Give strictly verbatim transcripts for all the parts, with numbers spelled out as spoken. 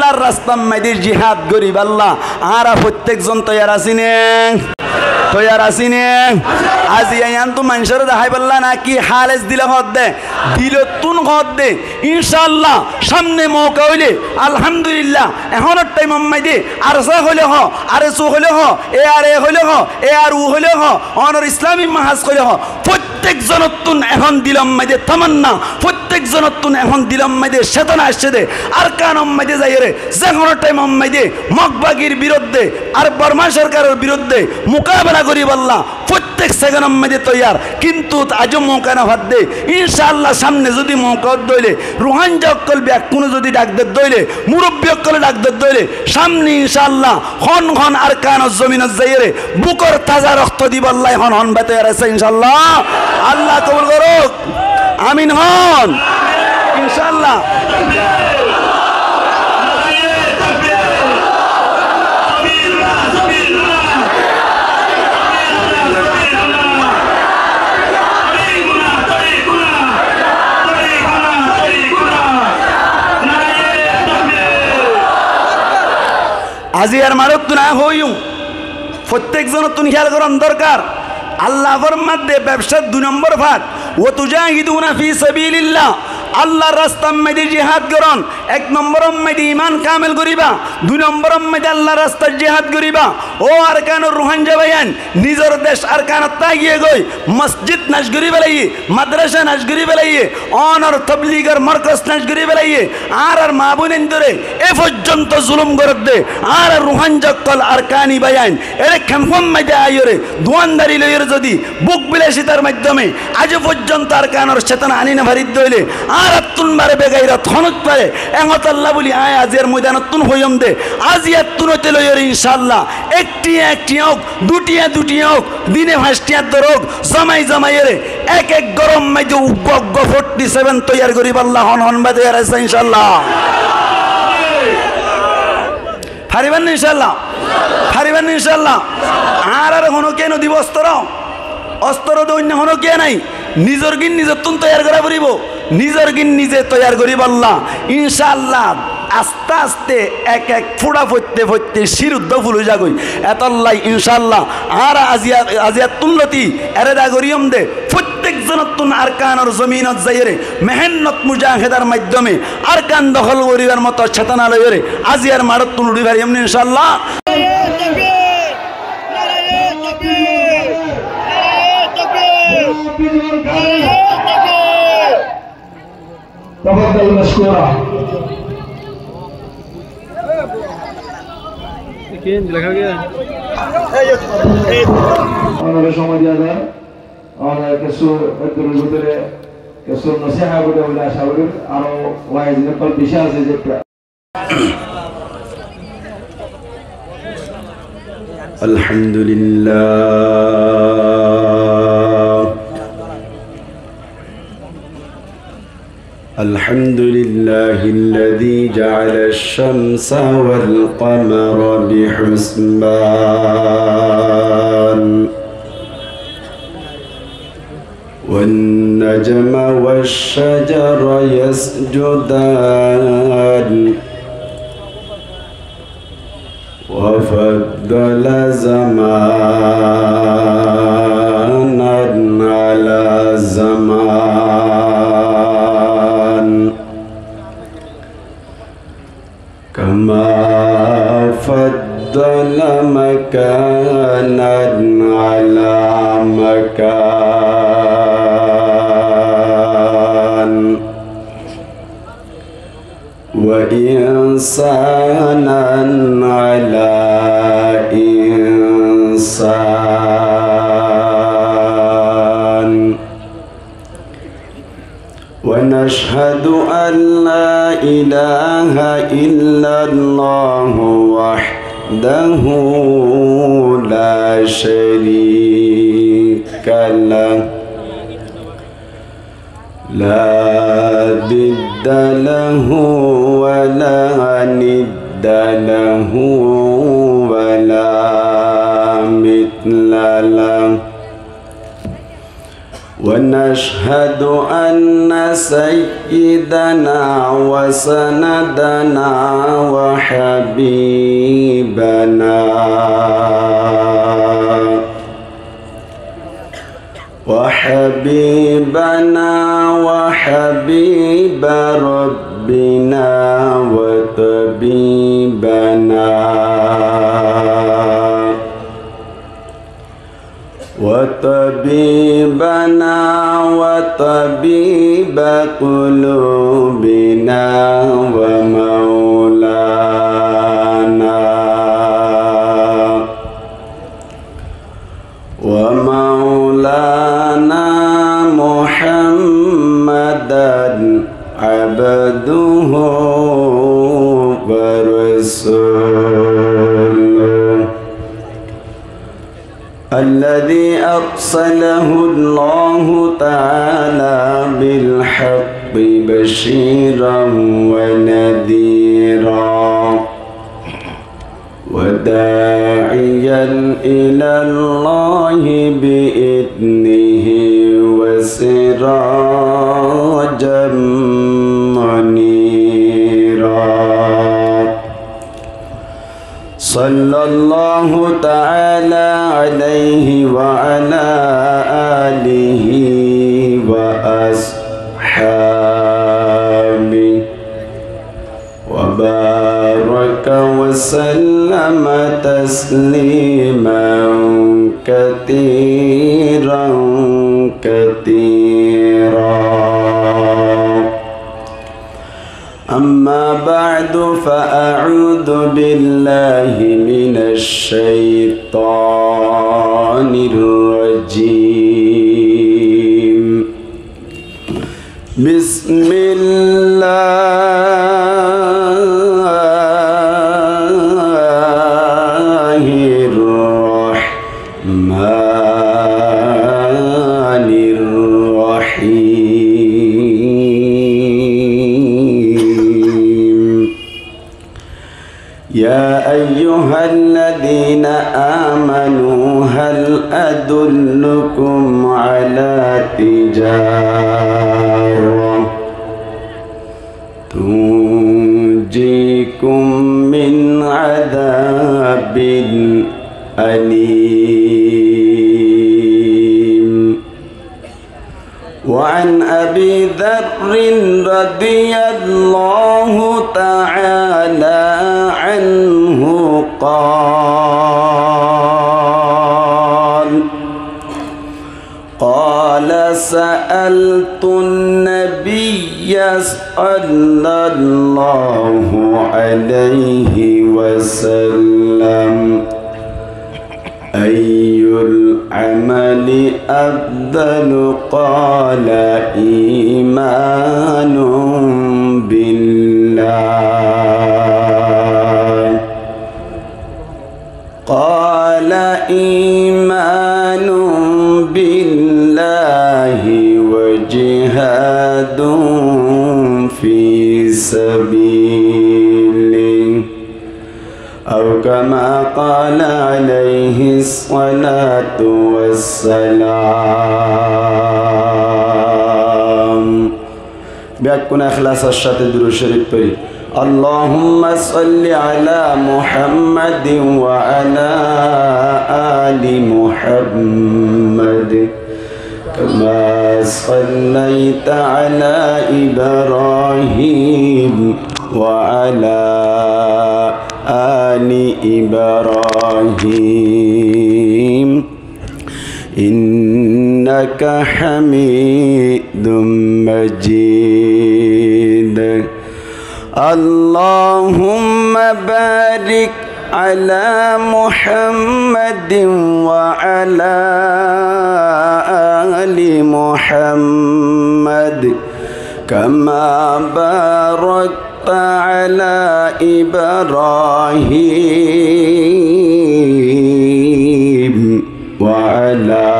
Allar rastar maze jihad goríballa añára fottíkzon toiyar así né? Toiyar así né? Aijja iántu maincóre deháiballa náki háles dile hoódde? Dilottún hoódde. Incálla, sámne mouka óile, alhamdulillah, ehónor thaimor maze, ARSA hoile hoó, ARSO hoile hoó, ARA hoile hoó, ARU hoile hoó, onor Islami Mahaz hoile hoó, fottíkzonottún ehón dilor maze tamanna, fottíkzonottún ehón dilor maze cetona aiccé de, Arkanor maze zaiyóre, ze honó thaimor maze Mog bagir birudde ar Borma sorkaror birudde mukabela goríballa fottík sekenor maze toiyar, kintu aijjó mouka no fadde. Incálla, sámne zodi mouka ódde óile, Ruáingga ókkol bekkúne zodi dhak dedde óile, murubbi ókkole dhak dedde óile, sámne incálla hon hon Arkanor zominot zaiyóre bukor taza rokto diballa hon hon bái toiyar asé incálla. Allah kobul gorouk. Amin hon. Incálla. Aijjar maçottún añí hoiyum, fottíkzonottún hiyal gorón dorkar. Allah formadde bebcát dui nombor fat, "Wa tujahiduna fi sabilillah", Allar rastar maze jihad gorón, ek nomboror maze iman kamel goríba, dui nomboror maze Allar rastar jihad goríba. Ó Arkanor Ruáingga báiyain, nizor dec Arkanot táki giyói, mosjid nac gorí felaiyé, madrasa nac gorí felaiyé, onor tobligor morkos nac gorí felaiyé, añárar maa boinaindóre e foijjonto zulum gorédde, añárar Ruáingga ókkol Arkani báiyain, ére kempor maze aiyóre, duandari loiyóre zodi buk bilacitar maiddome aijjó foijjonto Arkanor cetona aní no faridde óile, añárattún bare begairot honót fare, ehótalla buli añí aijjar moidanottún hoiyum de, aijjattún óite loiyóre incálla, ek thiañ ek thiañ ók, dui thiañ dui thiañ ók, dine fañs thiañ dórouk, zomai zomaiyóre, ek ek góror maze uggúa uggúa forty seven toiyar goríballa hon hon bái toiyar asé incálla. Faribar né incálla? Faribar né incálla? Añárare honókiye no dibo ostoro? Ostoro de oinno honókiye nái. Nizor gín nizottún toiyar gorá foribó. Nizor gín nize toiyar goríballa. Incálla, aste aste ek ek fúça foitte foitte cír uddá ful ói zagói. Etollá incálla añára aijja, aijjattún lóti ereda goríyum de. Fottíkzonottún Arkanor zominot zaiyóre mehénnot mujahedar maiddome Arkan dohól goríbar moto cetona loiyóre aijjar maçottún uçí fariyum né incálla? تفضل مشكورا. Onorá somoi diya zar. Onorá kessú, eddurór bútore kessú nosihot goríba buli acá gorí, aró waiz ókkol beci asé ze. الحمد لله. الحمد لله الذي جعل الشمس والقمر بحسبان. والنجم والشجر يسجدان. وفضل زمانا على زمان. كما فضل مكانا على مكان. وإنسانا على إنسان. ونشهد أن لا إله إلا الله وحده لا شريك له، لا ضد له ولا ند له ولا مثل له. ونشهد أن سيدنا وسندنا وحبيبنا وحبيبنا وحبيب ربنا وطبيبنا وطبيبنا وطبيب قلوبنا ومولانا ومولانا محمدا عبده ورسوله الذي أرسله الله تعالى بالحق بشيرا ونذيرا وداعيا إلى الله بإذنه وسراجا منيرا. صلى الله تعالى عليه وعلى آله وأصحابه وبارك وسلم تسليما كثيرا كثيرا. أما بعد، فأعوذ بالله من الشيطان الرجيم. بسم الله الرحمن الرحيم. يا أيها الذين آمنوا هل أدلكم على تجارة تنجيكم من عذاب أليم؟ وعن أبي ذر رضي الله تعالى عنه قال، قال، سألت النبي صلى الله عليه وسلم، أي العمل أفضل؟ قال، إيمان بالله. قال، إيمان بالله وجهاد في سبيله، أو كما قال عليه الصلاة والسلام. Beggúne ehlasor sáte durud córif fori. اللهم صل على محمد وعلى آل محمد كما صليت على إبراهيم وعلى آل إبراهيم إنك حميد مجيد. اللهم بارك على محمد وعلى آل محمد كما باركت على إبراهيم وعلى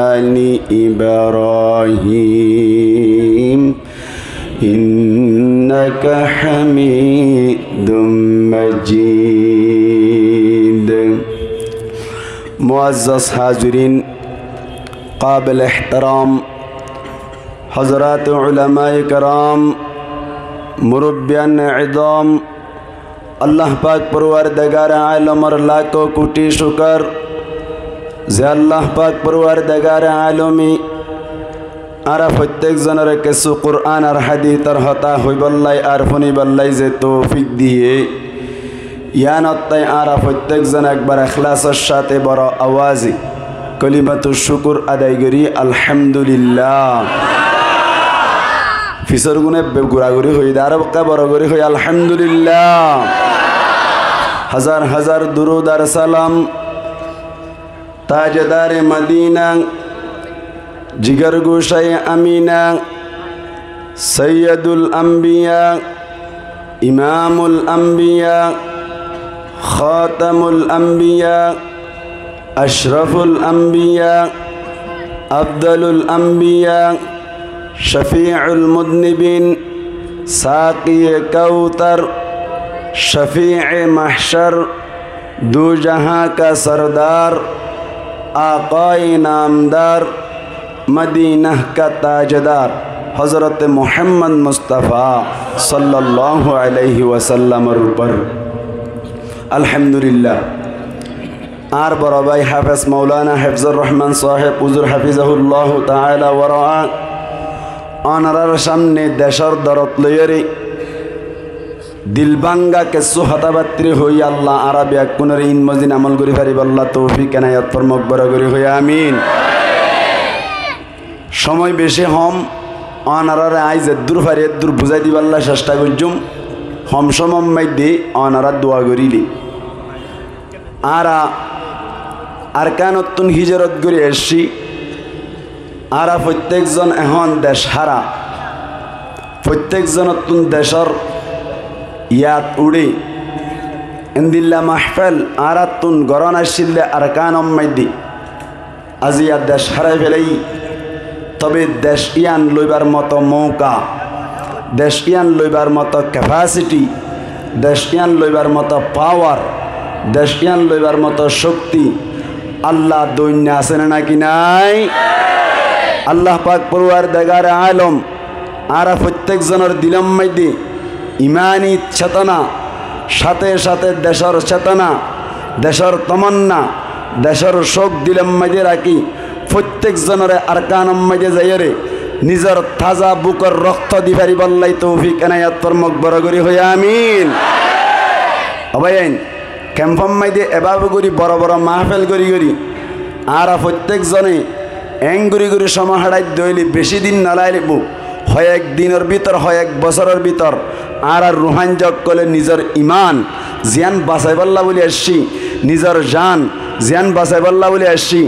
آل إبراهيم إنك حميد مجيد. Muázzaz házirin, قابل احترام حضرات علماء کرام، مربیان عظام، اللہ پاک پروردگار عالمر لاکھو کوٹی شکر، زے اللہ پاک پروردگار عالمے añára foittek zonore kessú Qurán ar hádisor hotá hoibálla ar fúnibálla ze toufik diyé, yíanottú añára foittek zone ekbar ekhlasor sáte boro awaze kolimatu cúkur adai gorí, Alhamdulillah. Fisor gúne be-, guraguri hoiyé de, aró ekka boro gorí hoi, Alhamdulillah. Házar házar durud ar salam Tajedare Madina, jigargocaye Amina, Sayyidul Ambiya, Imamul Ambiya, Khatamul Ambiya, Ashraful Ambiya, Afdalul Ambiya, Shafiul Mudnibin, Saqiye Kautar, Shafiye Mahshar, دو جہاں کا سردار، آقائے نامدار، مدینہ کا تاجدار، حضرت محمد مصطفیٰ صلی اللہ علیہ وسلمر uore. Alhamdulillah. Añár boro bái Háfez Maulana Hefzur Rahman sáheb huzur hafizahullahu taala wa ra'ah, onorar sámne decór dorot loiyóre dil báñga kessú hotábattá hoiyí. Allah añára beggúnore ín mozin amol gorí faribálla toufik enayot formok, boro gorí hoi amin. Cómoi bicí hom, onoráre aññí zeddúr fari eddúr buzái dibálla cestha goijjúm. Hom cómor maidde onorá dua goríle. Añára Arkánottún híjorot gorí aiccí. Añára foittek zon ehón dec hára, foittek zonottún decór yad uçé. Endilla mahfel añárattún gorón accíl de Arkánor maidde, aziya dec hárái felaiyí. Tobe dec yían loibar moto mouka, dec yían loibar moto kefásiti, dec yían loibar moto páwar, dec yían loibar moto cókti Allah doinna asé né náki nái? Allah pak poruwardegare alom añára foittek zonor dilor maidde imani cetona, cáte cáte decór cetona, decór tomonna, decór cók dilor maidde rakí, foittek zonore Arkanor maidde zaiyóre nizor taza bukor rokto di faribálla toufik enayot formok, boro gorí hoi amin. Ó báiyain, kemfor maidde ebabe gorí boro boro mahfel gorí gorí añára foittek zone eén gorí gorí cómoi háçaidde óile bicí din no lagibo. Hoyek dinor bútore, hoyek bosóror bútore añárar Ruáingga ókkole nizor iman ziyán basaibálla bóli aiccí, nizor zan ziyán basaibálla bóli aiccí,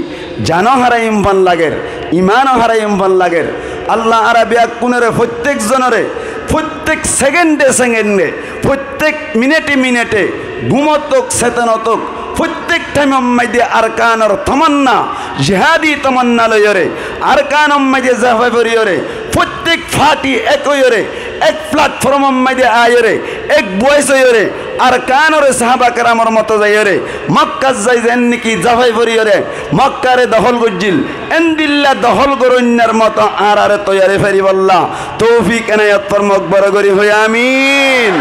zano háraiyum fán lager, imano háraiyum fán lager. Allah añára beggúnore foittek zonore foittek sekende sekende, foittek minete minete, gúmot ók, setonot ók, foittek thaimor maidde Arkanor tomonna, jihadi tomonna loiyóre Arkanor maidde zafai foriyóre, foittek fati ek óiyore, ek platformor maidde aiyóre, ek bois óiyore, Arkanore sahaba keramor moto zaiyóre, Mokkat zai zen niki zafai foriyóre Mokkare dohól goijjíl, endilla dohól goróinnar moto añárare toiyari faribálla toufik enayot formok, boro gorí hoi amin.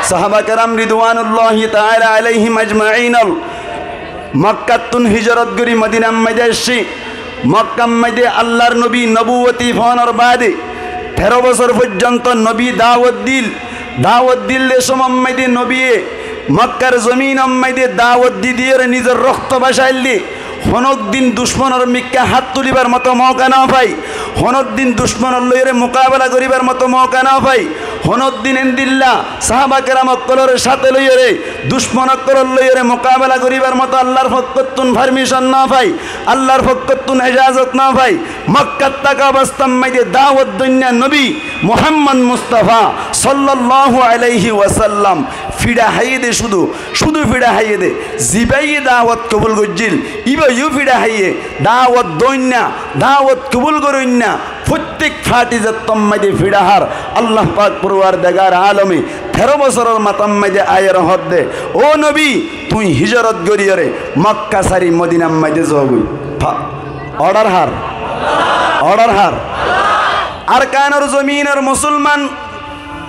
Sahaba keram ridwanullahi taala alaihim ajmain ol Mokkattún híjorot gorí Modinar maidde aiccí. Mokkar maidde Allar nobi nobuwoti fonor baade teró bosór foijjonto nobi dawot dil. Dawot dil de cómor maidde nobiye Mokkar zominor maidde dawot di diyóre nizor rokto bacail de. Honódin ducmonor mikká hát tulibar moto mouka no fai, honódin ducmonor loiyóre mukabela goríbar moto mouka no fai, honódin endilla sahaba keram ókkolore cáte loiyóre ducmon ókkolor loiyóre mukabela goríbar moto Allar fokkottún farmicon no fai, Allar fokkottún ejazot no fai. Mokkat táka obostár maidde dawot doinna nobi Muhammod Mustafa sollallahu alaihi wasallam fiça háiye de cúdu, cúdu fiça háiye de. Zibáye dawot kobul goijjíl, íbayó fiça háiye. Dawot doinna, dawot kobul goróinna foittek fati zettór maidde fiça hár. Allah pak poruwardegare alome teró bosóror matár maidde aiyóre hoódde, "Ó nobi, tuñí híjorot goríyore Mokka sári Modinar maidde zogói." Fa-, Order hár? Order hár? Arkanor zominor musolman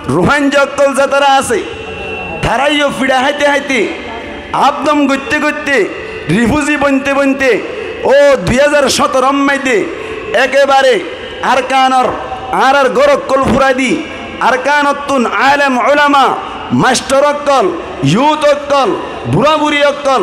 Ruháingga ókkol zetará asé, taráiyo fiça háite háite, abdom goitté goitté, rifuzi bointé bointé, ó dui házar sótoror maze ekebare Arkanor añárar gór ókkol fúrai di, Arkanottún alem ulama, mastor ókkol, yut ókkol, bura buri ókkol,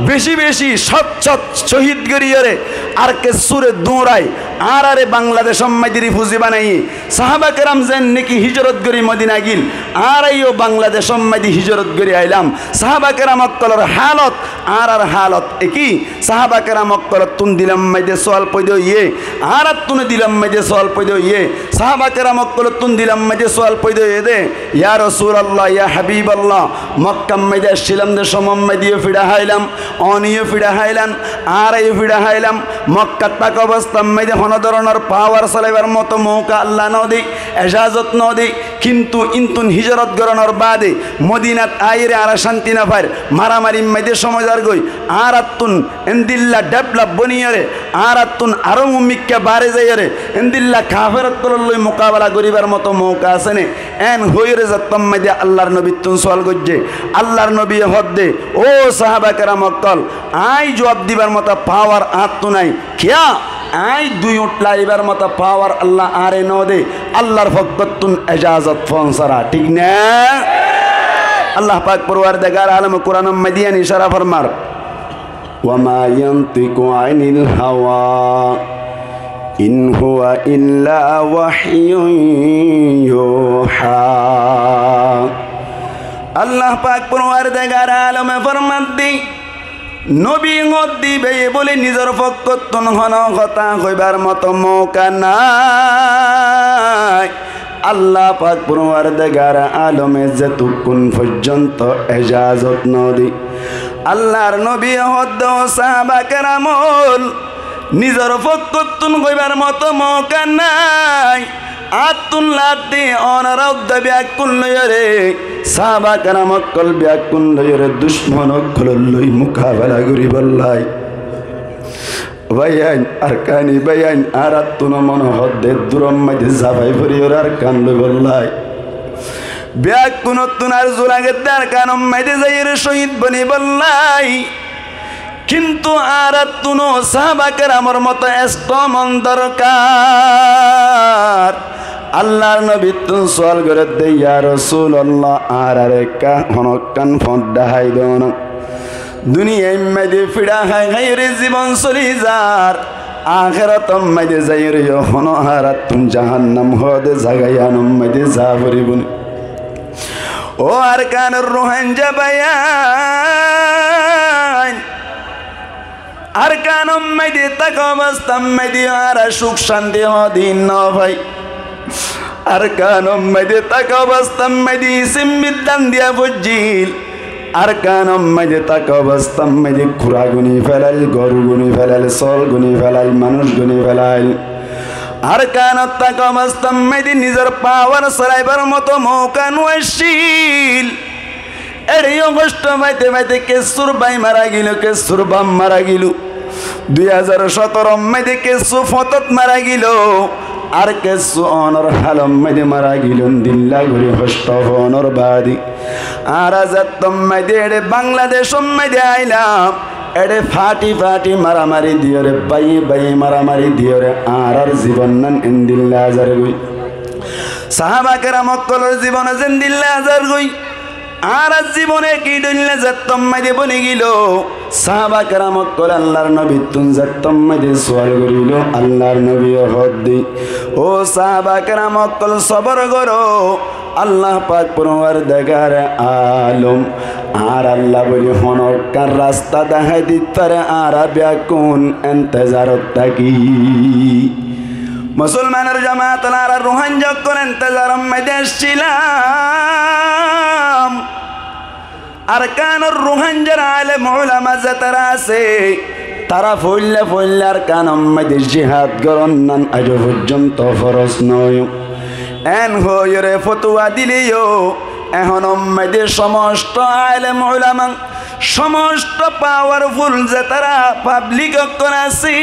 beci beci cót cót cóhid goríyore ar kessúre duñrai añárare Bangladecor maze rifuzi banaiyé. Sahaba keram zeén niki híjorot gorí Modina gil, añáraiyó Bangladecor maze híjorot gorí ailam. Sahaba keram ókkolor hálot añárar hálot ekí. Sahaba keram ókkolottún dilor maze sual foida óiye, añárattún dilor maze sual foida óiye. Sahaba keram ókkolottún dilor maze sual foida óiye de, ya Rosulallah, ya Habiballah, Mokkar maze accílam de somor mazeyó fiça háilam, oníyo fiça háilan, añáraiyó fiça háilam. Mokkat táka obostar maze honó doronor pawar solaibar moto mouka Allah no de, ejazot no de. Kintu intún híjorot goronor baade Modinat aiyóre añára cánti no fair, maramarir maze somoi zargoi. Añárattún endilla develop boniyóre, añárattún aró mikká bare zaiyóre, endilla kafer ókkolor loi mukabela goríbar moto mouka asé né? Eén hoiyóre zettót maze Allar nobittún sual goijjé. Allar nobiye hoódde, ó sahaba keram ókkol, aññí juab dibar moto pawar añáttu nái. Kiyá? Aññí dui uñth laçibar moto pawar Allah añáre no de, Allar fokkóttun ejazot fon sára, thík né? Allah pak forwardegar alome Kuranor maze yián icára formar, وما ينطق عن الهوى إن هو إلا وحي يوحى. Allah pak forwardegar alome formar de, nobi hoódde íbaye bóle nizor fokkóttun honó hotá hoibar moto mouka nái. Allah pak forwardegar alome zetukkún foijjonto ejazot no de, Allar nobiye hoódde, ó sahaba keram ókkol, nizor fokkóttun hoibar moto mouka nái. Añáttu ladde onora udda beggún loiyóre, sahaba keram ókkol beggún loiyóre ducmon ókkolor loi mukabela goríbolla. Báiyain, Arkani báiyain, añárattún mone hoódde duror maze zafai foriyóre Arkan loibolla. Beggúnottún arzu lagedde Arkanor maze zaiyóre cóhid bonibolla. Kintu añárattún sahaba keramor moto strong mon dorkar. Allar nobittún sual goredde, ya Rosulallah, añárare ekká honókkan fóñt dahái dona. Duniyair maze fiça hái háiyore zibon soli zar, akérotor maze zaiyóre yó honó añárattún jahannam hoóde zaga yiánor maze za foribó né? Ó Arkanor Ruháingga báiyain, Arkanor maze táka obostar maze añára cúk cánti hodin no fai. Arkanor maze táka obostar maze simbit dan diya foijjíl. Arkanor maze táka obostar maze kura guni felail, goru guni felail, sóol guni felail, manúic guni felail. Arkanot táka obostar maze nizor pawar solaibar moto mouka no accíl. Eçé yó hoctho faite faite kessúr bái mara giló, kessúr baf mara giló. Dui házar cótoror maze kessú foñtot mara giló, ar kessú onor hálot maze mara giló. Endilla gorí hoctho fonor baade añára zettót maze eçé Bangladecót maze ailam, eçé fathi fathi maramari diyóre, báiye báiye maramari diyóre añárar zibonnán endilla zargói. Sahaba keram ókkolor zibon zendilla zargói, añárar zibon ekí dhoilla zettót maze boni giló. Sahaba keram ókkole Allar nobittún zettót maze sual goríló, Allar nobiye hoódde, ó sahaba keram ókkol, sobor goró, Allah pak forwardegar alom añáralla bóli honókkan rasta dahái dittare añára beggún entezarot táki. Musolmanor jamaat, añára Ruháingga ókkol entezaror maze accílam. Arkanor Ruháinggar alem ulama zetará asé, tará foilla foilla Arkanor maze jihad goronnán aijjó foijjonto foros no óiye. Eén hoiyóre fotuwa dilé yó, ehónor maze somosto alem ulama, somosto powerful zetará pablik ókkol asé,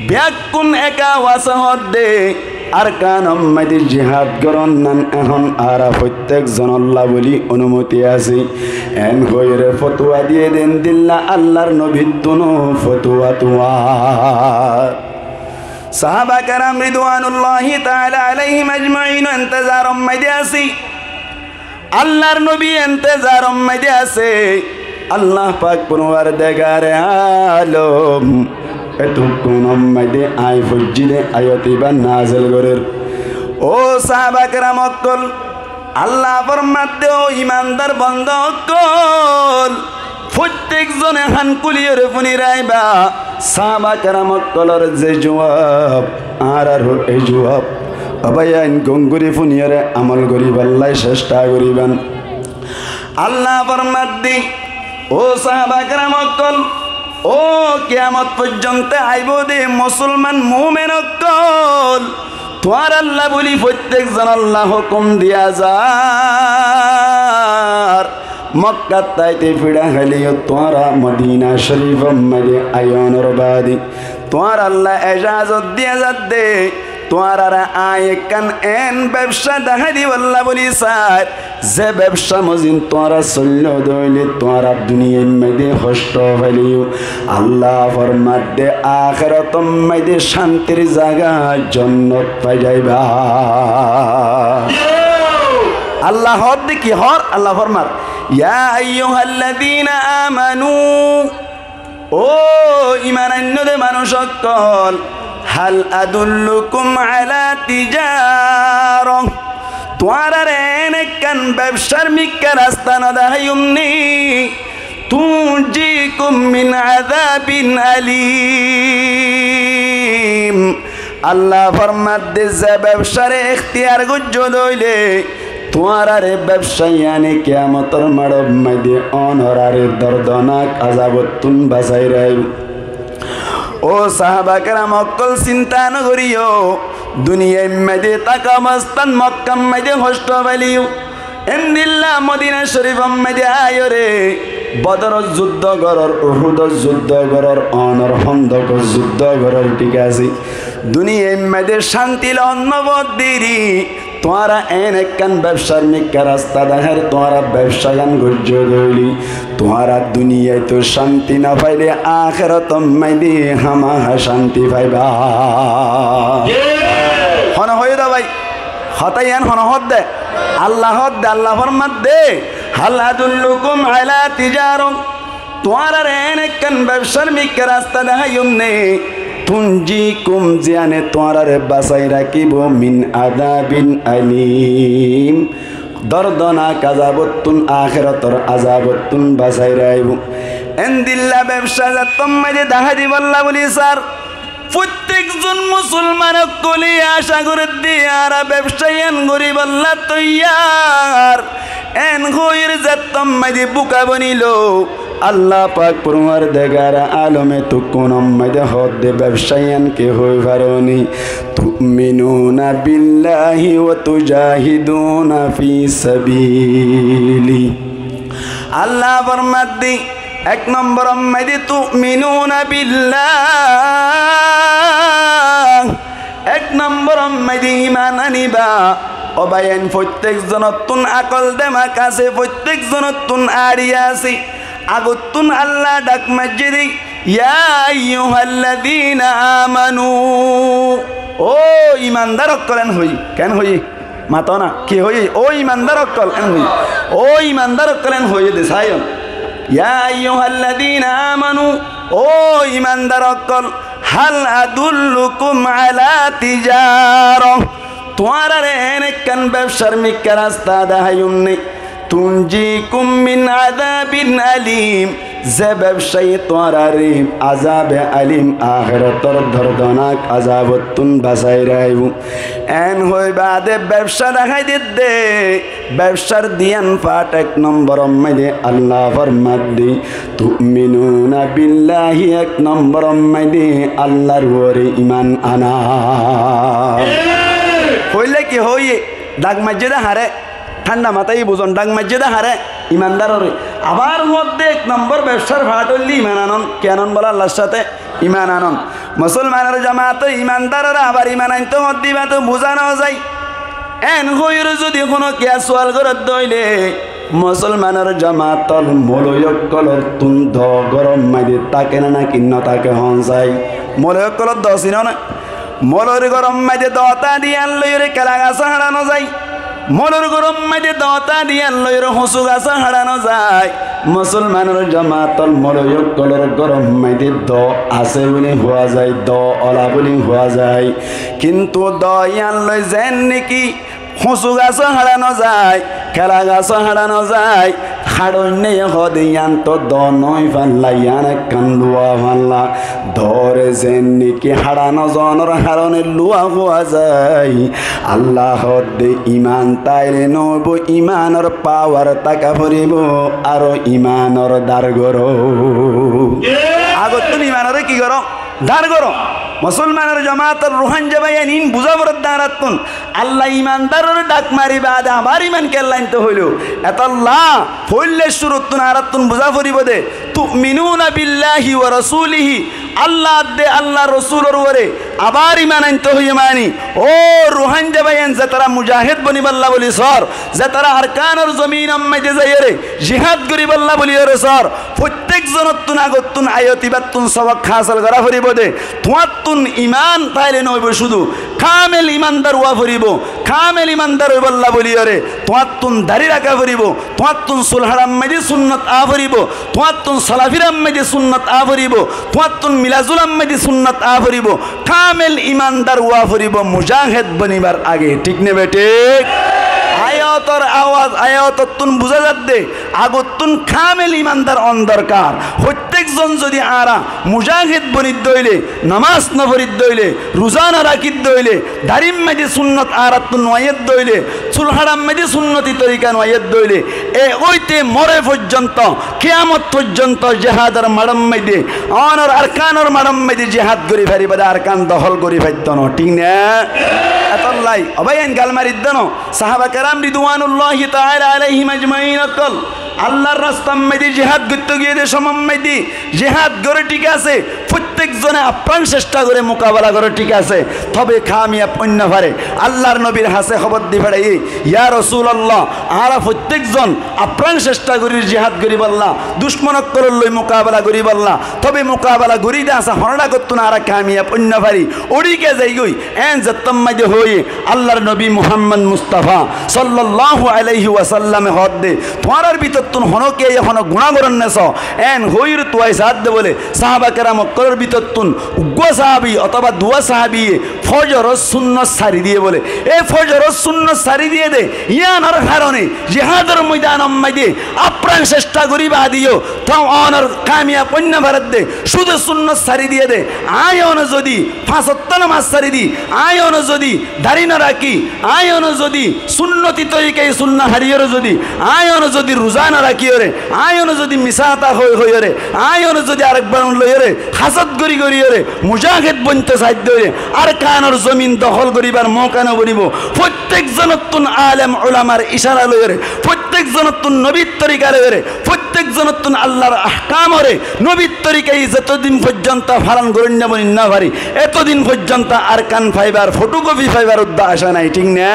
Beggún ek awase hoódde, Arkanor maze jihad goron nan ehón añára fottek zonolla buli onumoti asé. En hoiyóre fotuwa diyé de endilla Allar nobittúnou fotuwa tuwar. Sahaba keram ridwanullahi taala alaihim ajmain entezaror maze asé. Allar nobi entezaror maze asé. Allah pak forwardegare alom etukkunor maze añí foijjí de ayat iba nazel gorer. Ó sahaba keram ókkol, Allah formadde, ó imandar bonda ókkol, fottek zone hán kuliyóre fúni raiba. Sahaba keram ókkolor ze juwab, añáraró e juwab. Ó báiyain, gom gorí fúniyóre amol goríballá cesta goríban. Allah formadde, ó sahaba keram ókkol, ó kiyamot foijjonto aibó de musolman mumen ókkol, tuáñralla buli fottek zonolla hókum diya zar, Mokkat táite fira háileyo tuáñra Modina Corifor maze aiyonor baade tuáñralla ejazot diya zadde, tuáñrare añí ekkán en bebsa dahái dibolla buli sair, ze bebsa mozin tuáñra soillo de óile tuáñra duniyair maze hoctho faileyo, Allah formadde, ahérator maze cántir zaga jonnot fai zaiba. Allah hoódde ki hoór? Allah formar, يا أيها الذين آمنوا, ó iman ainnó de manúic ókkol, هل أدلكم على تجارة, tuáñrare en ekkán bebsar mikká rasta no daháiyum ni, تنجيكم من عذاب أليم. Allah formadde, ze bebsare ektiyar goijjó de óile, tuáñrare bebsa yíane kiyamotor maçor maze onorare dordonak azabottún basai raibo. Ó sahaba keram ókkol, sinta no goríyo, duniyair maze táka obostát Mokkar maze hoctho faileyo, endilla Modina Corifor maze aiyóre Bodoror zuddo goror, Uhudor zuddo goror, onor Hóndokor zuddo goror, thík asé. Duniyair maze cánti loon no fodde ri, tuáñra en ekkán bebsar mikká rasta daháir, tuáñra bebsa yían goijjó de óile, tuáñra duniyait cánti no faile ahérator maze hámaha cánti faiba. Hone hoiyé de bái? Hotá yían hone hoódde? Allah hoódde, Allah formadde, هل أدلكم على تجارة, tuáñrare en ekkán bebsar mikká rasta daháiyum ne, تنجيكم, ziyáne tuáñrare basai rakíbo, من عذاب أليم, dordonak azabottún, ahérator azabottún basai raibo. Endilla bebsa zettór maze dahái dibolla buli sair, fottek zon musolman ókkole aca gorédde, añára bebsa yían goríbolla toiyar. En hoiyóre zettór maze búka bonilo, Allah pak forwardegare alome etukkunor maze hoódde bebsa yían ki hoi faro ni? تؤمنون بالله وتجاهدون في سبيله. Allah formadde, ek nombor maze تؤمنون بالله, ek nombor maze iman aniba. Ó báiyain, fottek zonottún akol demak asé, fottek zonottún añçí asé. Agottún Allah dhak maijjé de, يا أيها الذين آمنوا, ó imandar ókkol, en hoiyé. Ken hoiyé? Mato na, ki hoiyé? Ó imandar ókkol, en hoiyé. Ó imandar ókkol, en hoiyé de, saiyon. يا أيها الذين آمنوا, ó imandar ókkol, هل أدلكم على تجارة, tuáñrare en ekkán bebsar mikká rasta daháiyum ne, تنجيكم من عذاب أليم, ze bebsaye tuáñrare azabe alim, ahérator dordonak azabottún basai raibo. En hoi baade bebsa dahái dedde, bebsar duiyan part, ek nombor maze Allah formadde, تؤمنون بالله, ek nombor maze Allar uore iman ana. Hoile ki hoiyé? Dhak maijjé de hare, thánda matá ye buzon, dhak maijjé de hare, imandarore. Abar hoódde ek nombor bebsar part óilde iman anon, ki anon bolo? Allar sáte iman anon. Musolmanor jamaat, imandarore abar iman ainto hoddé ibá to buzá no zai. Eén hoiyóre zodi honó kiyá sual goródde óile, musolmanor jamaat ol moloi ókkolor tún doo góror maze táke né náki no táke hoón sai? Moloi ókkolor doo sino né? Moloir góror maze doo táke de yián loiyóre kela gasó hára no zai. Moloir góror maze doo táke de yián loiyóre hosú gasó hára no zai. Musolmanor jamaat ol moloi ókkolor góror maze doo asé buli hoó zai, doo ola buli hoó zai. Kintu doo yián loi zeén niki hosú gasó hára no zai, kela gasó hára no zai, hároinne ye hoó de yián to doo no ói falla, yián ekkán luwa falla. Doore zeén niki hára no zonor hárone luwa hoó zai. Allah hoódde iman táile no óibo, imanor pawar táka foribó, aró imanor dar goró. Agottún imanore ki goró? Dar goró. Musolmanor jamaat ol Ruáingga báiyain, iín buzá foredde añárattún. Allah imandarore dhak mari baade abar iman kiyólla ainto hoilo? Etolla foilla cúruttún añárattún buzá foribó de, tu'minuna billahi wa rasulihi, Allah adde, Allar rosulor uore abar iman ainto hoiye mani. Ó Ruáingga báiyain, zetará mujahéd bonibálla buli soór, zetará Arkanor zominor maze zaiyóre jihád goribálla buliyóre soór, fottek zonottún agottún aiyót ibáttún sobok hásil gorá foribó de. Tuáñttún iman táile no óibo cúdu, kamel imandar ówa foribó. Kamel imandar óibálla buliyóre tuáñttún dari raká foribó, tuáñttún sul háçar maze sunnot aá foribó, tuáñttún solafirar maze sunnot aá foribó, tuáñttún milazular maze sunnot aá foribó. Kamel imandar ówa foribó mujahéd bonibar age, thík né bethík? Aiyótor awaz, aiyótottún buzá zadde, agottún kamel imandar on dorkar. Fottek zon zodi añára mujahéd bonidde óile, nomás no foridde óile, ruza no rakidde óile, darir maze sunnot añárattún no aiyedde óile, sul háçar maze sunnoti torika no aiyedde óile, e óite more foijjonto, kiyamot foijjonto jihádor maçor maze, onor Arkanor maçor maze jihád gori faribá de, Arkan dohól gori faitto no, thík né? Etollai, ó báiyain, gal maridde no, sahaba keram ridwanullahi taala alaihim ajmain ókkol Allar rastar maze jihád goitto giyé de cómot maze jihád goré, thík asé, fottek zone afrán cesta goré, mukabela goré, thík asé, tobe kamiyab ói no fare. Allar nobir hañsé hóbor di feçaiye, ya Rosulallah, añára fottek zon afrán cesta gorir jihád goribálla, ducmon ókkolor loi mukabela goribálla, tobe mukabela gorí de asé, honó dhákottún añára kamiyab ói no fari, óri giyé zaigói. Eén zettót maze hoóiye, Allar nobi Muhammod Mustafa sollallahu alaihi wasallame hoódde, tuáñrar bútottún honókiyé honó guná gorónne soó, eén hoóir tuwai saádde bóle, sahaba keram ókkolór bútottún uggúa sahabi otóba duwá sahabiye fozoror sunnot sári diyé bóle. E fozoror sunnot sári diyé de, yíanor haróne jihádor moidanor maze afrán cesta gorí baade yó, toóu onor kamiyab ói no faredde, cúde sunnot sári diyé de. Aññí one zodi fañs ottó nomás sári di, aññí one zodi dari no rakí, aññí one zodi sunnoti torikaye sul no háriyoré zodi, aññí one zodi ruza no rakíyoré, aññí one zodi misá hotá hoi hoiyoré, aññí one zodi arekbar loiyoré, hásot gorí goríyoré, mujahéd bointo saidde óile, Arkanor zomin dohól goríbar mouka no bonibó. Fottek zonottún alem ulamar icára loiyoré, fottek zonottún nobir torika loiyoré, fottek zonottún Allar ahkamoré nobir torikaye zetodin foijjonto falon goróinna boni no fari, etodin foijjonto Arkan faibar, fotokofi faibar uddá acá nai, thík né?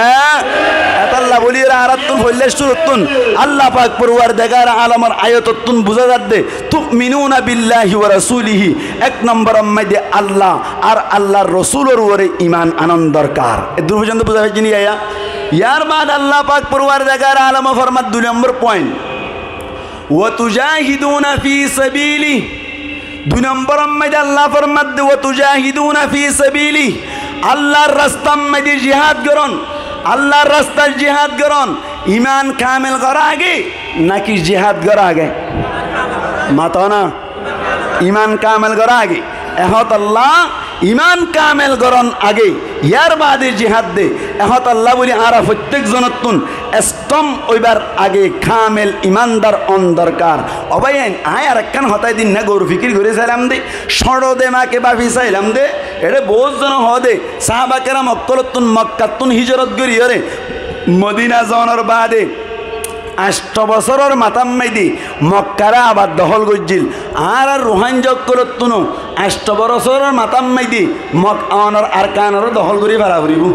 Etolla bóliyoré añárattún foillá cúruttún Allah pak forwardegare alomor ayotottún buzá zadde, tu'minuna billahi wa rasulihi, ek nomboror maze Allah ar Allar rosulor uore iman anon dorkar. Eddúr foijjonto buzá faijjó né yá? Yar baade Allah pak forwardegare alome format dui nombor point, wa tujahiduna fi sabili. Dui nomboror maze Allah formadde, wa tujahiduna fi sabili, Allar rastar maze jihád goron. Allar rastar jihád goron. Iman kamel gora age náki jihád gora age? Mato na. Iman kamel gora age. Ehótolla iman kamel goron age, yar baade jihád de. Ehótolla bóli añára fottek zonottún estom óibar age kamel imandar on dorkar. Ó báiyain, aññí arekkán hotá edinna gour fikir gorí sailam de, cóñço demake bafi sailam de, eçé bout zone hoó de, sahaba keram ókkolóttun Mokkattún híjorot goríyoré Modina zonor baade Añctho bosóror matár maidé Mokkaré abar dohól goijjíl. Añárar Ruháingga ókkolóttunó añctho bosóror matár maidé Mok-, onor Arkanoré dohól gorí fara foribóu.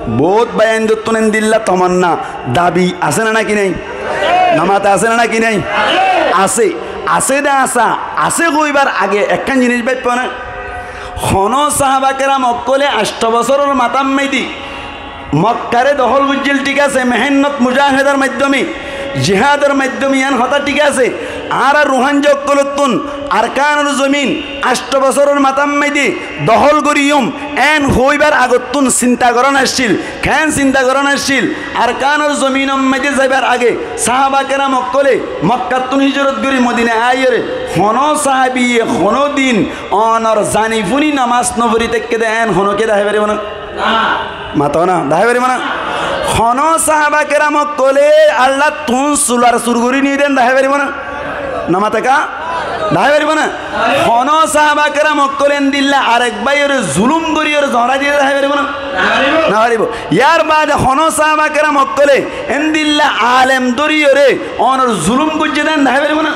Boóut báiyaindóttun endilla tomanna, dabi asé né náki nái? Nomate asé né náki nái? Asé. Asé dé asá, asé hoóibar age ekkán jiníc báiffa né? Honó sáhaba keram ókkolé añctho bosóror matár maidé Mokkaré dohól goijjíl, thík asé, mehénnot mujáhedar maiddóme, jihádor maiddóme, yián hotá thík asé. Añára Ruháingga ókkolóttun Arkanor zomin añctho bosóror matár maidé dohól goríyum, eén hoóibar agottún sinta gorón accíl. Keén sinta gorón accíl? Arkanor zominor maidé zaibar age sáhaba keram ókkolé Mokkattún híjorot gorí Modina aáiyoré honó sáhabiye honó din onor zani fúni nomás noforí táikke dé eén honókiye dahái faribó né? Mató na, dahái faribó né? Honó sáhaba keram ókkolé Allattún sular sur gorí niyé dé eén dahái faribó né? Nomate ká? Dahái faribó né? Honó sáhaba keram ókkolé endilla arek báiyoré zulúm goríyoré zoñçái diyé dé dahái faribó né? Nofaribó. Yárbaade honó sáhaba keram ókkolé endilla alem dóriyoré onor zulúm goijjé dé eén dahái faribó né?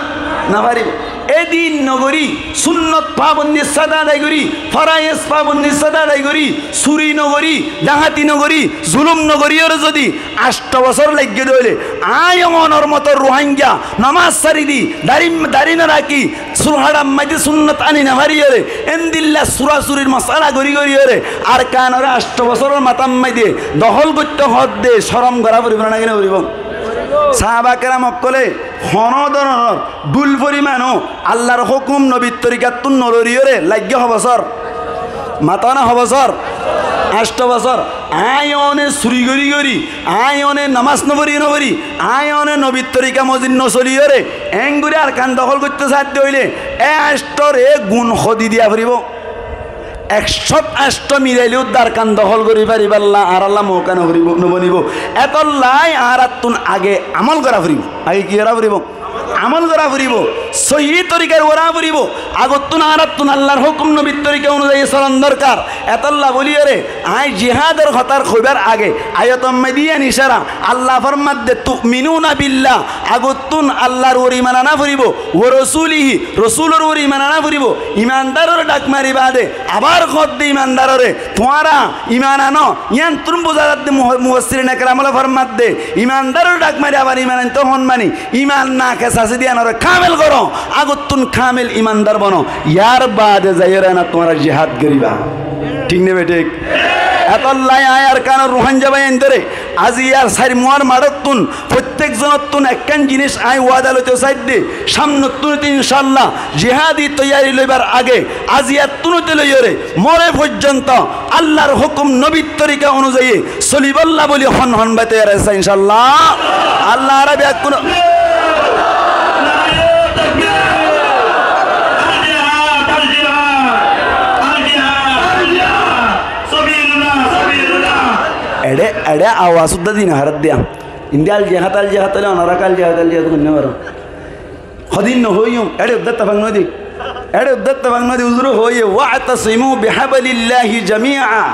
Nofaribó. E din nogorí, súnnot fabondí sáda adai gorí, faraiyes fabondí sáda adai gorí, suri nogorí, dahati nogorí, zulúm nogoríyoré zodi añctho bosór laiggé dé óile, aññí yó onor moto Ruháingga nomás sári di, dari, dari norakí, sul haçar maidé súnnot aní nofaríyoré, endilla surasurur mosala gorí goríyoré Arkanoré añctho bosóror matár maidé dohól goittó hoódde corom gorá foribó né náki noforibó? Sáhaba keram ókkolé honó dóronor dhúil forimanó Allar hókum nobir torikattún noloriyoré laiggé ho bosór? Mató na, ho bosór? Añctho bosór. Aññí yó one suri gorí gorí, aññí yó one nomás noforí noforí, aññí yó one nobir torika mozin nosolíyoré eéngorí Arkan dohól goittó saádde óile, e añcthór e gun hodi diya foribó. Ekcót añcthó milailé uddá Arkan dohól gorí faribálla añárálla mouka noforibó, nobonibó. Etólla añáráttun age amól gorá foribó. Age ki gorá foribó? Amól gorá foribó. Sóiyi torikar gorá foribó. Agottún añáráttun Allar hókum nobir torika onuzayi solon dorkar. Etólla bóliyoré aññí jihádor hotár hoibár age ayotor maidé yián icára. Alla formadde, "Tu'minuna billah", agottún Allar uore iman aná foribó, "wa rasulihi", Rosúlor uore iman aná foribó. Imandaror dhak mari baade abár hoódde imandaroré, "Tuáñra iman anó." Yiánttún buzá zadde, mu-, mufassirine keramóle formadde, imandaror dhak mari abar iman aintó hoón mani, iman na kesasí de yiánoré kámel goró, agottún kámel imandar bono, yárbaade zaiyóre na tuáñra jihád goríba. Thík né bethík? Etólla aññí Arkanor Ruháingga báiyaindóre aijja sair muár maçóttun fottíek zonottún ekkán jiníc aññí waada loitó saidde, cámnottún óite incáalla jihádi toiyari loibar age aijjattún óite loiyóre more foijjonto Allar hókum nobir torika onuzayi solibálla bóli hon hon bái toiyar asé incáalla? Alla añára beggúne eçé, eçé awaz uddá di no faredde. Indi al jihád, al jihád óile onorá al jihád, al jihád hoinno faró. Hodin no hoiyum, eçé uddá ettefak no de. Eçé uddá ettefak no de, huzure hoiye, "Wa'tasimu bihablillahi jami'a."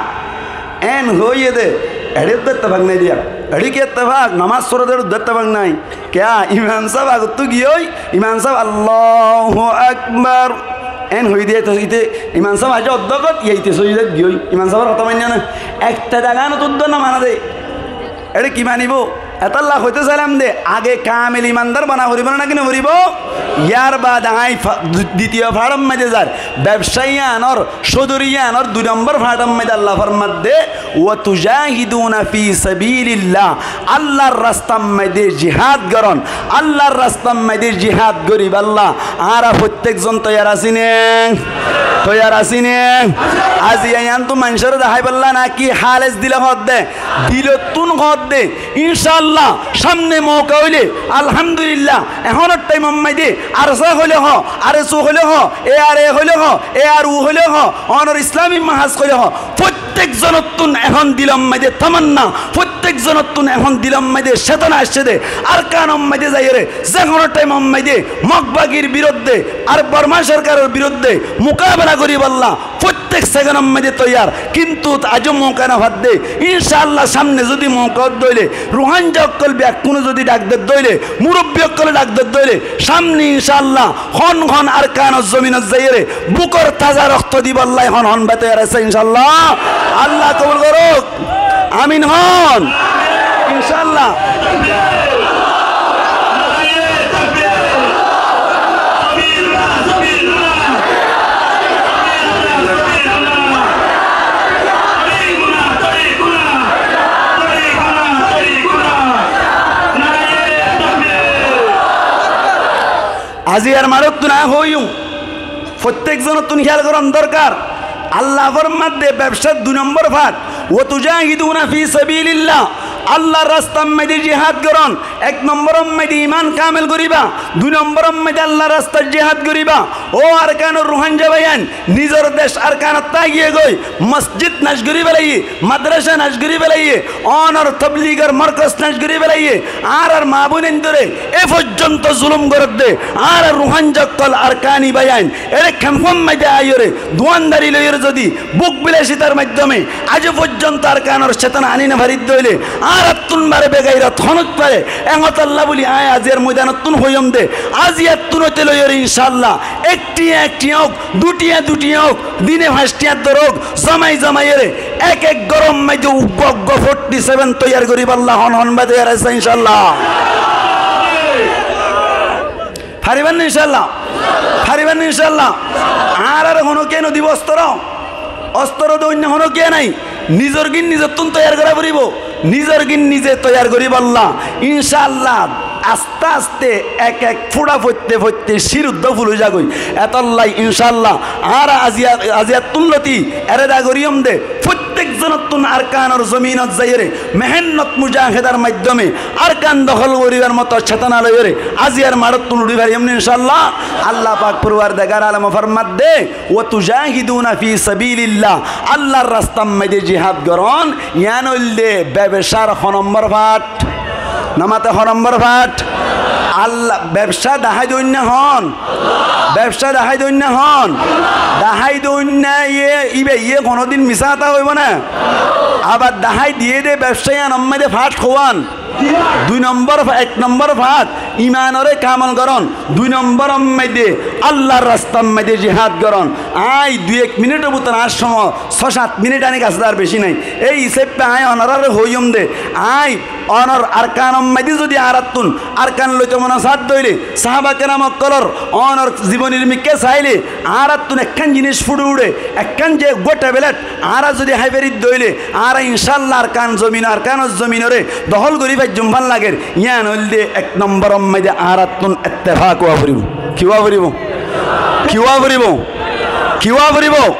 Eén hoiye de, eçé uddá ettefak nái de. Eçé ki ettefak? Nomás foróde eçé uddá ettefak nái. Kiyá? Imam sáb agottú giyói, imam sáb Allahu Akbar eén hoi de, to ite imam sáb aijja oddókot, yá ite sóidat giyói. Imam sábor hotá mainné né? Ektedaganot uddá no mana de. Eçé ki manibó? Etólla hoitó sailam de, age kamil imandar bana foribó né náki noforibó? Yárbaade aññí fa-, du-, ditiyo façor maze zar, bebsai yiánor, códori yiánor dui nombor façor maze Alla formadde, "Wa tujahiduna fi sabilillah." Allar rastar maze jihád goron, Allar rastar maze jihád goribálla añára fottíek zon toiyar así né? Toiyar así né? Aijja yiántu maincóre deháibálla náki háles dile hoódde? Dilottún hoódde, incáalla, cámne mouka óile, alhamdulillah, ehónor thaimor maze ARSA hoile hoó, ARSU hoile hoó, ARA hoile hoó, ARU hoile hoó, onor Islami Mahaz hoile hoó, fottíek zonottún ehón dilor maze tamanna, fottíek zonottún ehón dilor maze cétona aiccé de, Arkanor maze zaiyóre, ze honó thaimor maze Mog bagir biruddé ar Borma sorkaror biruddé mukabela goribálla Fottek sekenor maze toiyar, kintu aijjó mouka no fadde. Incáallah, samne zodi mouka ódde óile, Ruáingga ókkol bekkúne zodi dhak dedde óile, murobbi ókkole dhak dedde óile, samne incáallah hon hon Arkanor zominot zaiyóre bukor taza rokto dibolla hon hon bái toiyar asé incáallah. Allah kobul gorouk. Amin hon. Incáallah. Aijjar maçottún aññí hoiyum, fottek zonottún héyal gorón dorkar. Allah formadde, bebsár dui nombor fat, "Wa tujahiduna fi sabilillah", Allar rastar maze jihad gorón. Ek nomboror maze iman kamel goriba, dui nomboror maze Allar rastat jihad goriba. Ó Arkanor Ruáingga báiyain, nizor dec Arkanot táki giyói, mosjid nac gori félaiye, madrasa nac gori félaiye, onor tobligor morkos nac gori félaiye, añárar maa boinaindóre e foijjonto zulum gorédde, añárar Ruáingga ókkol Arkani báiyain, ére kemfor maze aiyóre, duandari loiyóre zodi buk bilacitar maiddome aijjó foijjonto Arkanor cetona ani no faridde óile, añárattún bare begairot honóit fare, en hotálla buli aññí aijjar moidanottún hoiyum de, aijjattún óite loiyóre incáallah, ek thiañ ek thiañ ók, dui thiañ dui thiañ ók, dine fañs thiañ dórouk, zomai zomaiyóre ek ek góror maze uggúa uggúa forty seven toiyar goribolla hon hon bái toiyar asé incáallah. Faribar né incáallah? Faribar né incáallah? Añárare honókiye no dibo ostoro. Ostoro de oinno honókiye nai. Nizor gín nizottún toiyar gora foribo. Nizor gín nize toiyar goribolla. Incáallah, aste aste ek ek fúça foitte foitte cír uddá ful ói zagói. Etolla incáallah, añára aijja, aijjattún lóti ereda goríyum de. Fottek zonottún Arkanor zominot zaiyóre, mehennot mujahedar maiddome Arkan dohól goribar moto cetona loiyóre, aijjar maçottún uçí fariyum né incáallah? Allah pak forwardegar alome formadde, "Wa tujahiduna fi sabilillah", Allar rastar maze jihad gorón, yián óilde bebsár ho nombor fat? No mate, ho nombor fat? Allah, bebsá dahái de oinno hon? Bebsá dahái de oinno hon? Dahái de oinno ye, iba ye honódin misá hotá hoibo né? Abar dahái diyé de bebsá yiánor maze fat hoón? Dui nombor fa-, ek nombor fat, imanore kamol gorón. Dui nomboror maze Allar rastar maze jihad gorón. Aññí dui ek minitor bútore añár cómot só sát minit anik asé, ar beci nai. Ei hísafe aññí onoráre hoiyum de, aññí onor Arkanor maze zodi añárattún Arkan loito mone sádde óile, sáhaba keram ókkolor onor zibonir mikká saile, añárattún ekkán zinis fúçi uçé, ekkán ze uggúa thebelet añára zodi hái faridde óile, añára incáallah Arkan zomin, Arkanor zominoré dohól gorí faijjum fán lager. Yián óilde ek nomboror maze añárattún ettefak ówa foribo. Ki ówa foribo? Ki ówa foribo? Ki ówa foribo?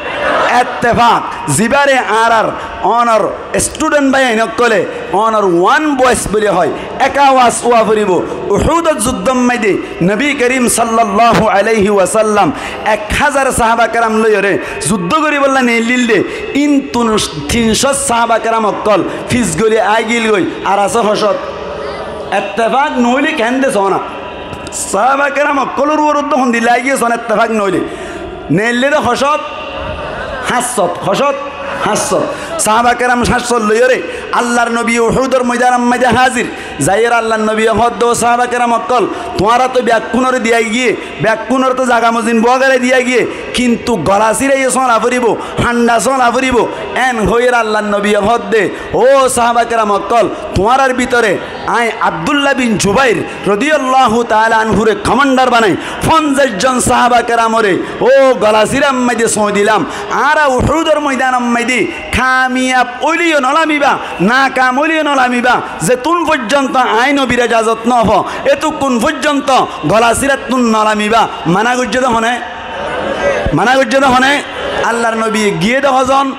Ettefak. Zibáre añárar onor student báiyain ókkole onor one voice buli hoó, ek awaz ówa foribo. Uhudor zuddór maze Nobi Kerim sallallahu alaihi wasallam ek házar sáhaba keram loiyóre zuddó goríbolla neillíl de, íntun tin cót sáhaba keram ókkol fis goli aigíl goi, ar asé ho cót. Ettefak noóile keén de soóna. Sáhaba keram ókkolor uore de hondilla aigiyé soón ettefak noóile. Neillé de ho cót? Háñt cót. Ho cót? Háñt cót. Sáhaba keram háñt cót loiyóre Allar nobi Uhudor moidanor maze házir. Zaiyóre Allar nobiye hoódde, ó sáhaba keram ókkol, tuáñra to bekkúnore diya giyé, bekkúnore to zaga mozin bówa gere diya giyé, kintu gola síraiyé sóñla foribo, handa sóñla foribo. Én hoiyóre Allar nobiye hoódde, ó sáhaba keram ókkol, tuáñrar bútore aññí Abdullah bin Jubair rodiyallahu taala anhure komandar banai fonzaic zon sáhaba keramore ó gola sírar maze sóñi dilam. Añára Uhudor moidanor maze kamiyab óileyo no lamibá, nakam óileyo no lamibá, zetún foijjonto aññí nobir ejazot no fá, etukkún foijjonto gola sírattún no lamibá. Mana goijjé de hone? Mana goijjé de hone? Allar nobiye giyé de hozon?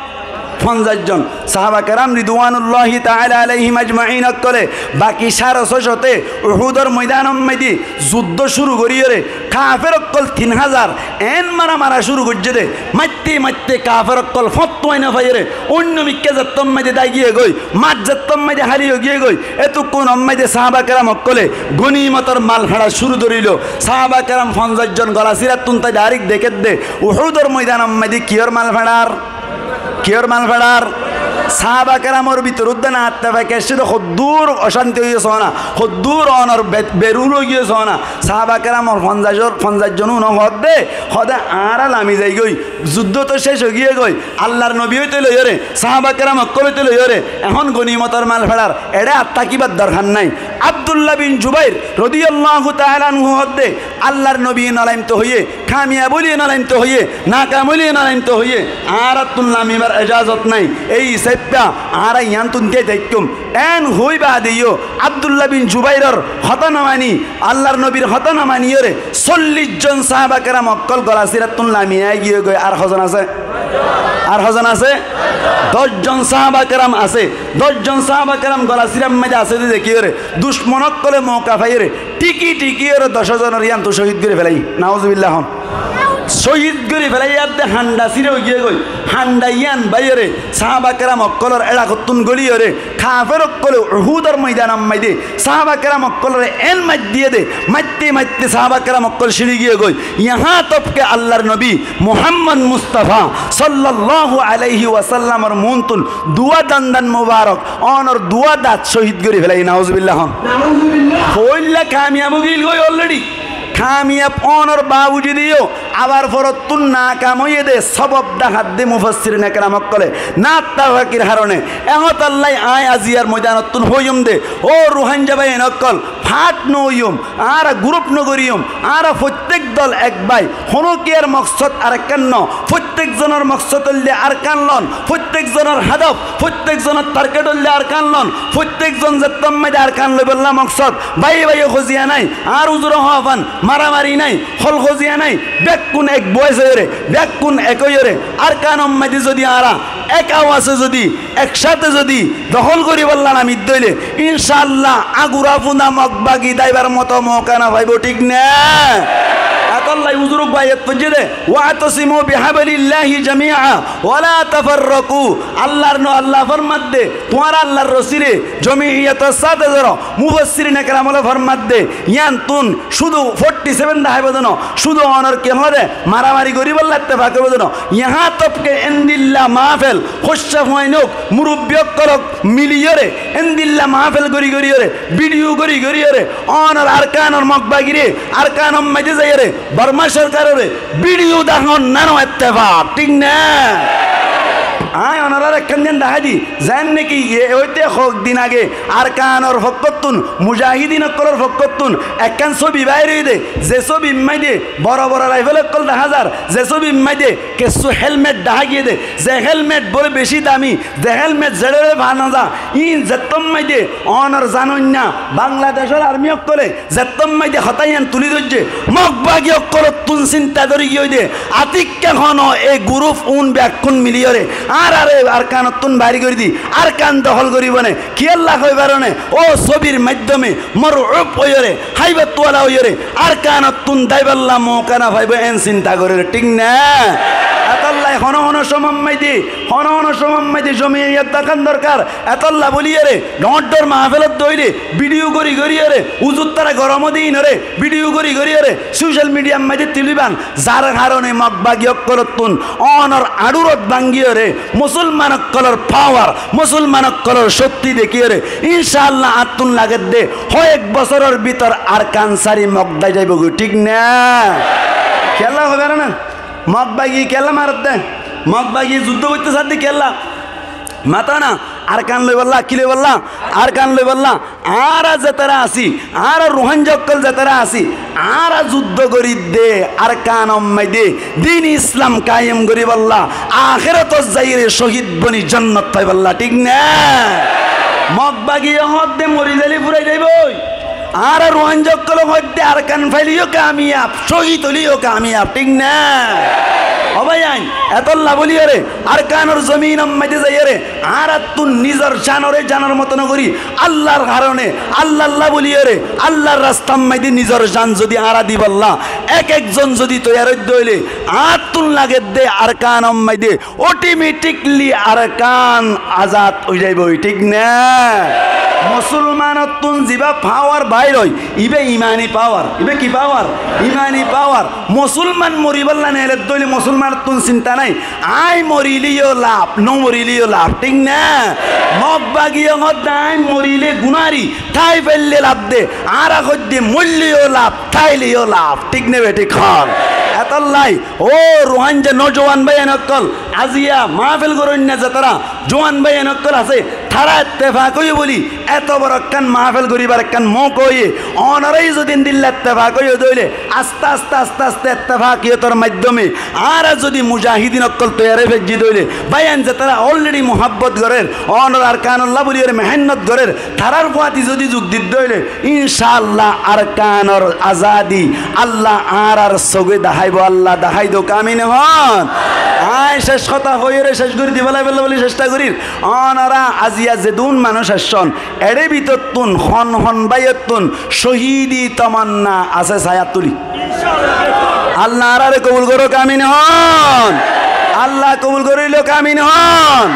fonzaic zon sáhaba keram ridwanullahi taala alaihim ajmain ókkole baki sáre sóicote Uhudor moidanor maze zuddó cúru goríyore kafer ókkol tin házar en maramara cúru goijjé dé, maitte maitte kafer ókkol fottuai no faiyore oinno mikká zettór maze dai giyé goi, mac zettór maze háli ói giyé goi, etukkúnor maze sáhaba keram ókkole gonimotor mal feçá cúru dórillo. Sáhaba keram fonzaic zon gola sírattún tái dairek dekédde Uhudor moidanor maze kiyór mal feçár? Kiyór mal feçár? Sáhaba keramor bútore uddá na ettefak aiccé dé hoddúr ocánti óiye sóna, hoddúr onor be-, berur ói giyé sóna. Sáhaba keramor fonzaic zon, fonzaic zon uno hoódde, hoódde añára lami zaigói, zuddó to céc ói giyé goi, Allar nobi óite loiyóre, sáhaba keram ókkol óite loiyóre, ehón gonimotor mal feçár, eçé ar tákibar dorhar nái. Abdullah bin Jubair rodiyallahu taala anhu hoódde, Allar nobi no laimto hoiyé, kamiyab óile no laimto hoiyé, nakam óile no laimto hoiyé, añárattún lamibar ejazot nái. Ei hísafe añára yiántun tiyai táikkóm. En hoói baade yó Abdullah bin Jubairor hotá no mani, Allar nobir hotá no maniyóre, sollic zon sáhaba keram ókkol gola sírattún lami ai giyé goi. Ar hozon asé? Ar hozon asé? Doc zon sáhaba keram asé. Doc zon sáhaba keram gola sírar maze asé dé dekíyore, ducmon ókkole mouka faiyore, thíki thíkiyore doc zonor yiántu cóhid gorí félaiye. Nauzubillah hon. Cóhid gorí félaiye dé handa síra ói giyé goi. Handa yián baiyore sáhaba keram ókkolor eçakottún góliyore kafer ókkole Uhudor moidanor maze sáhaba keram ókkolore en mac diyé dé, maitte maitte sáhaba keram ókkol cíçi giyé goi. Yahá tok ke Allar nobi Muhammad Mustafa sallallahu alaihi wasallamor muúntun duwá dandan mubarok, onor duwá dat cóhid gorí félaiye. Nauzubillah hon. Nauzubillah. Foóila kamiyab ói giyé goi already. Kamiyab ónor baawujud yó abar forottún nakam óiye dé sóbob dahádde mufassirine keram ókkole na tafakir harone. Ehótallá añí aziyar moidanottún hoiyum dé, ó Ruáingga báiyain ókkol, fáth no óiyum, añára gurúf no goríyum, añára fottek dol ek bái, honókiyar moksód arekkán no, fottek zonor moksód óilde Arkan lon, fottek zonor hádof, fottek zonor target óilde Arkan lon, fottek zon zettór maze Arkan loibolla moksód, báiye báiye hoziya nái, añár uzure hoó fán, maramari nái, hol hoziya nái, bekkún ek buwá óiyore, bekkún ek óiyore, Arkanor maze zodi añára ek awase zodi, ek cáte zodi dohól goríbolla namit dóile, incaallah, agura funa Mog bagi daibar moto mouka no faibo, thík né? Etólla uzur uggwá ayat foijjé dé, "Wa'tasimu bihablillahi jami'a wa la tafarraqu." Allar no-, Allah formadde, tuáñra Allar rosire jomiyator sáte zoro. Mufassirine keram ókkole formadde, yiántun cúdu forty seven daháibo de no, cúdu onor ki hoó de, maramari goríbolla ettefak óibo de no. Yahá tok ke endilla mahfel, hócca fuain ók, murubbi ókkol ók miliyóre, endilla mahfel gorí goríyore, bidiyu gorí goríyore, onor Arkanor Mog bagire, Arkanor maze zaiyóre, Borma sorkarore bidiyu dahán nano ettefak, thík né? Añí onoráre ekkán din dahái di, zeén niki e óite hoddin age Arkanor fokkóttun, mujahidin ókkolor fokkóttun ekkán sóbi bair óiye dé, ze sóbir maze boro boro raifel ókkol dahá zar, ze sóbir maze kessú helmet dahá giyé dé, ze helmet bóle beci dami, ze helmet zeçé fa no za, íin zettór maze onor zanoinna Bangladecór armi ókkole zettór maze hotá yián tulí dóijje, Mog bagi ókkolóttun sinta dóri giyói dé, atikká hono e gurúf un bekkún miliyóre añáráre Arkanottún bair gorí di, Arkan dohól goríbo né, kiyólla hoi faro né, ó sóbir maiddome morub óiyore, háibattuwala óiyore, Arkanottún dáibolla mouka no faibo, en sinta gorér, thík né? Etólla hono hono cómot maze, hono hono cómot maze jomiyat dahán dorkar. Etólla bóliyore, dhoóñr dhoóñr mahfelot dóile, bidiyu gorí goríyore, uzur tara gorom de íinore, bidiyu gorí goríyore, sócal midiyar maze tulibán, zar harone Mog bagi ókkolóttun onor añçurot báñgiyore, musolman ókkolór pawar, musolman ókkolór cókti dekíyore, incaallah añáttun lagedde, hoyek bosóror bútore Arkan sári Mog dái zaibogói, thík né? Kiyólla hoi faro né? Mog bagi kiyólla maredde? Mog bagi zuddó goitté sadde kiyólla? Matá na, Arkan loibolla, ki loibolla? Arkan loibolla. Añára zetará así, añára Ruáingga ókkol zetará así, añára zuddó gorídde Arkanor maze din Islam kaiyem goríbolla, ahératot zaiyóre cóhid boni jonnot faibolla, thík né? Mog bagi hoódde mori zaile furai zaibói. Añára Ruáingga ókkole hoódde Arkan faile yó kamiyab, cóhid óile yó kamiyab, thík né? Ó báiyain, etólla bóliyoré Arkanor zominor maze zaiyóre añárattún nizor janoré janor moto no gorí, Allar haróne, Allalla bóliyoré, Allar rastar maze nizor jan zodi añára dibolla ek ekzon zodi toiyar óidde óile, añárattún lagedde Arkanor maze otometikli Arkan azad ói zaiboi, thík né? Musolmanottún zibá pawar bair ói, ibá imani pawar. Ibá ki pawar? Imani pawar. Musolman moribólla neeledde óile musolmanottún sinta nái. Aññí morileyó laf, no morileyó laf, thík né? Mog bagiye hoódde aññí morile gunári, tái faille laf de, añára hoóidde moilleyó laf, táileyó laf, thík né bethík hoón? Etólla ó Ruáingga nojuwan báiyain ókkol, aziya mahfil goróinna zetará juwan báiyain ókkol asé, tará ettefak óiye bóli eto boro ekkán mahfil goríbar ekkán mouka óiye. Onorá zodi endilla ettefak óiyo de óile, aste aste aste aste ettefakiyotor maiddome añára zodi mujahidin ókkol toiyar ói faijjí de óile, báiyain zetará already muhabbot gorér, onor Arkanolla bóliyoré mehénnot gorér, tarár fúañti zodi zuk didde óile, incáalla Arkanor azadi Alla añárar sóge daháibo, Alla dahái douk, amin hoón. Aññí céc hotá hoiyóre céc gorí dibálla bóli cestha gorír. Onorá aziya zedún manúic aiccón, eçé bútottún hon hon báiyottún cóhidi tomanna asé, sai át tuli. Alla añáráre kobul gorók, amin hoón. Alla kobul gorí louk, amin hoón.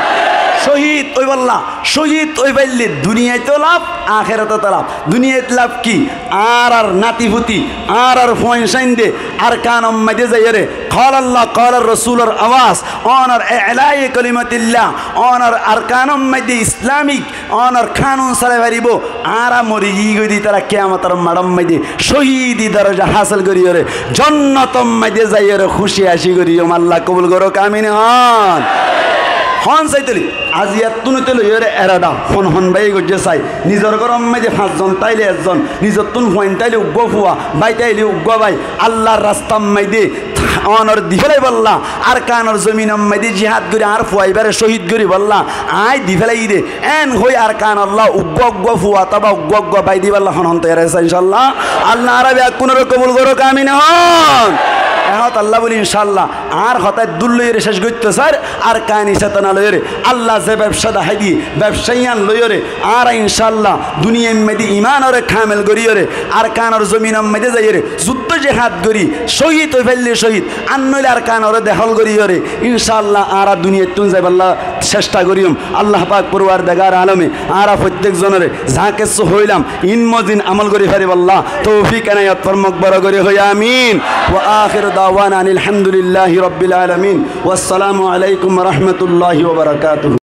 Cóhid óibolla, cóhid ói faille duniyait ó laf, akératot ó laf. Duniyait laf ki? Añárar nati futi, añárar fuain sáinde Arkanor maze zaiyóre, قال الله قال الرسول or abas, onor eláye kolimatillah, onor Arkanor maze Islamik onor kanun sálai faribó. Añára mori giyí goi de ítara kiyamotor maçor maze cóhidi doroja hásil goríyoré jonnotor maze zaiyóre kúci aci goríyum. Alla kobul gorók, amin hoón. Hoón sai tuli, aziyattún óite loiyóre erada hon hon báiye goijjé sai, nizor góror maze fañszon táile ekzon, nizottún fuain táile uggúa fua, bái táile uggúa bái, Allar rastar maze onor difélaibolla, Arkanor zominor maze jihad gorí añár fua ibáre cóhid goríbolla aññí difélaiyí de. Eén hoói Arkanolla uggúa uggúa fua otóba uggúa uggúa bái dibálla hon hon toiyar asé, incálla? Alla añára beggúnoré kobul gorók, amin hoón. E hotálla bóli, incálla, añár hotá eddúr loiyóre céc goittó sair, Arkani cetona loiyóre, Alla ze bebsá dahái diyé, bebsá yían loiyóre, añára incálla duniyair maze imanoré kamel goríyoré, Arkanor zominor maze zaiyóre, zuddó jihad gorí, cóhid ói faille cóhid, ar noóile Arkanoré dehól goríyoré, incálla añára duniyaittún zaibálla cestha goríyum. Allah pak forwardegar alome añára fottek zonoré za kessú hoilam, iín mozin amol gorí faribálla toufik enayot formok, boro gorí hoó amin. وآخر دعوانا أن الحمد لله رب العالمين. والسلام عليكم ورحمة الله وبركاته.